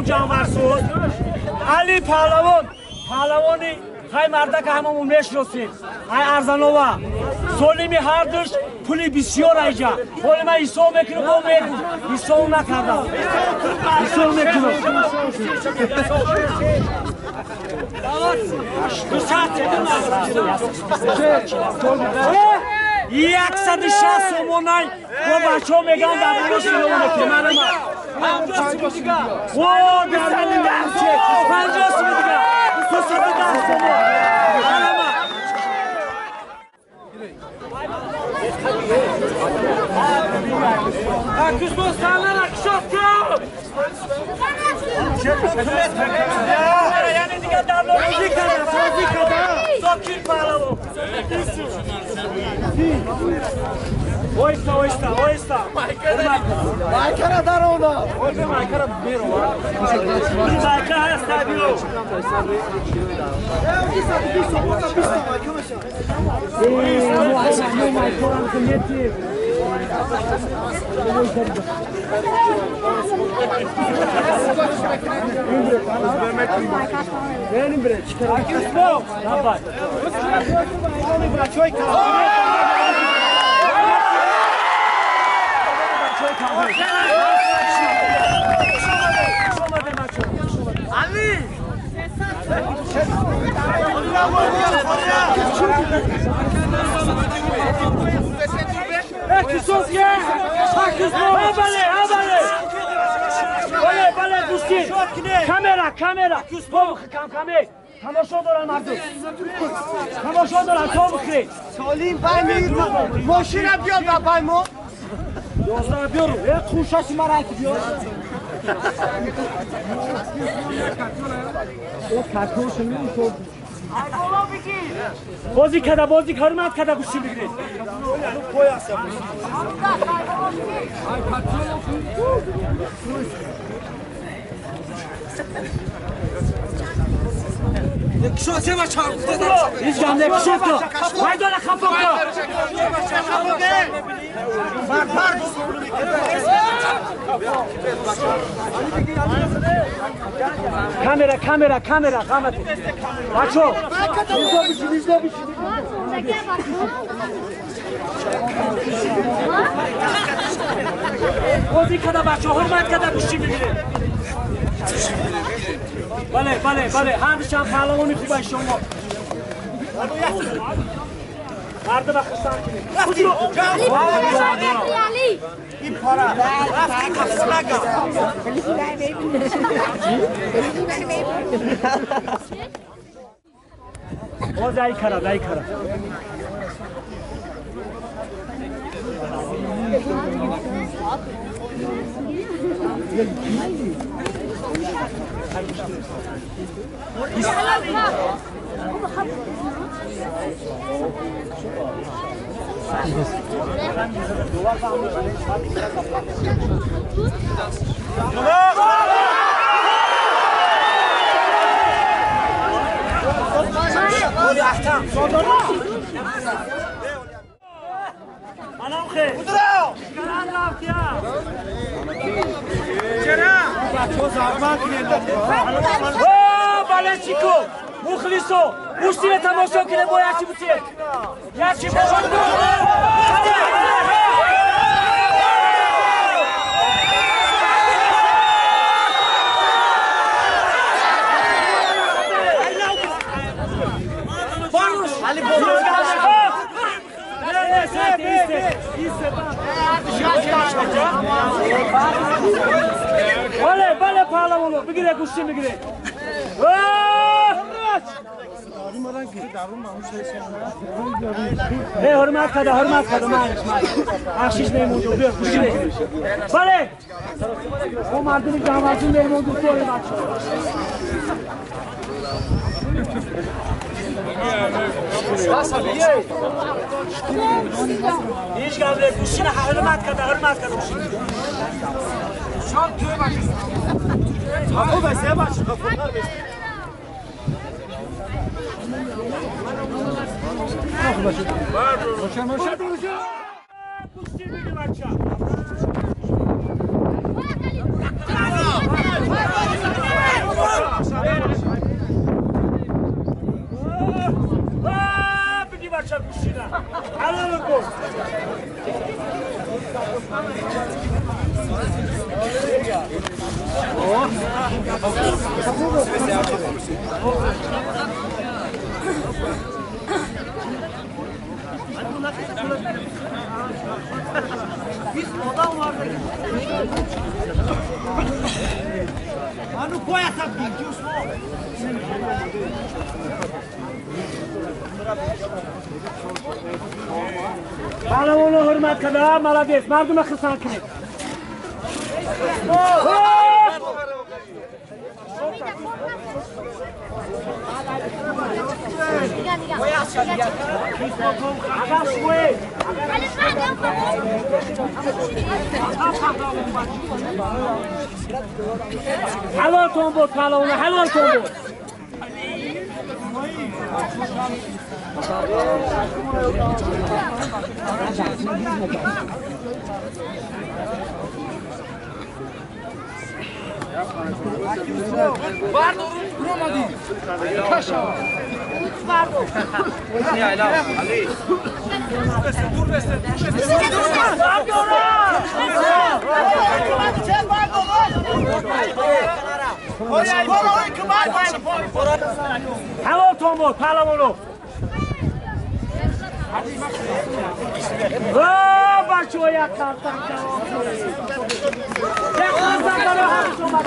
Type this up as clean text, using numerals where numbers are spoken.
Ҷанварсӯз Али паҳлавон, паҳлавони хай мардака ҳамамон мешиносем. Ай Арзанова солими ҳардуш пули бисёр айҷа. Ҳоли ман ҳисоб мекунам, бо мегӯ ҳисоб накардам. Ҳисоб мекунам. 160 сомонай бо бачаҳо мегӯянд дар боло сино мекунем. О, дармани дарче 50 суми дига, 210 сомон. Арама. Яъне дига дар норозӣ кардам, бозӣ кардам. Зокир паҳлавон. Оҳиста, оҳиста, оҳиста. Майкара даровна. Майкара беро. Майка ҳаст, биё. Камера, камера. Кам-каме. Тамошо доран мардум. Тамошо доран, то бихӯред. Солим пай мошина биёд ба пай мо. 11 биёру. Э, хушаши мара айти биёр. Бозӣ када, бозӣ ҳурмат када гӯшти бигиред. Ҳеҷ гап не, кушод ко. Майдона хафо ко. Камера, камера, камера, ғамат. Бачо, мизо биши, мизо биши. Бозӣ када бачо, ҳурмат када гӯшти бигиред. Бале, бале, бале, ҳардушам паҳлавони хубай шумо. Мардума хурсанд кунед. Боз ай карад, ай карад. Балечико, мухлисо, муштире тамошо кунед, бо якчи бутед. Якчи Бале, бале, паҳлавоно, бигире, гӯштӣ бигире. Э, ҳурмат када, ҳурмат када, малиш, малиш. Бахшиш меҳмонҷон, биё, гӯштӣ бигире. Бале! Мо мардуми ҷамъварзӣ меҳмон дӯст дорем, бачаҳо. Ҳеҷ гап не, гӯштина ҳурмат када, ҳурмат када гӯштӣ. Гӯштӣ бигир, бача. Паҳлавонро ҳурмат карда, молодец, мардума хурсанд кунед. Ҳалолтон буд, паҳлавона, ҳалолтон буд. Ҳалолтон буд, паҳлавоно. Бачаҳо, як қалтак як қалтак барои ҳамаи шумо.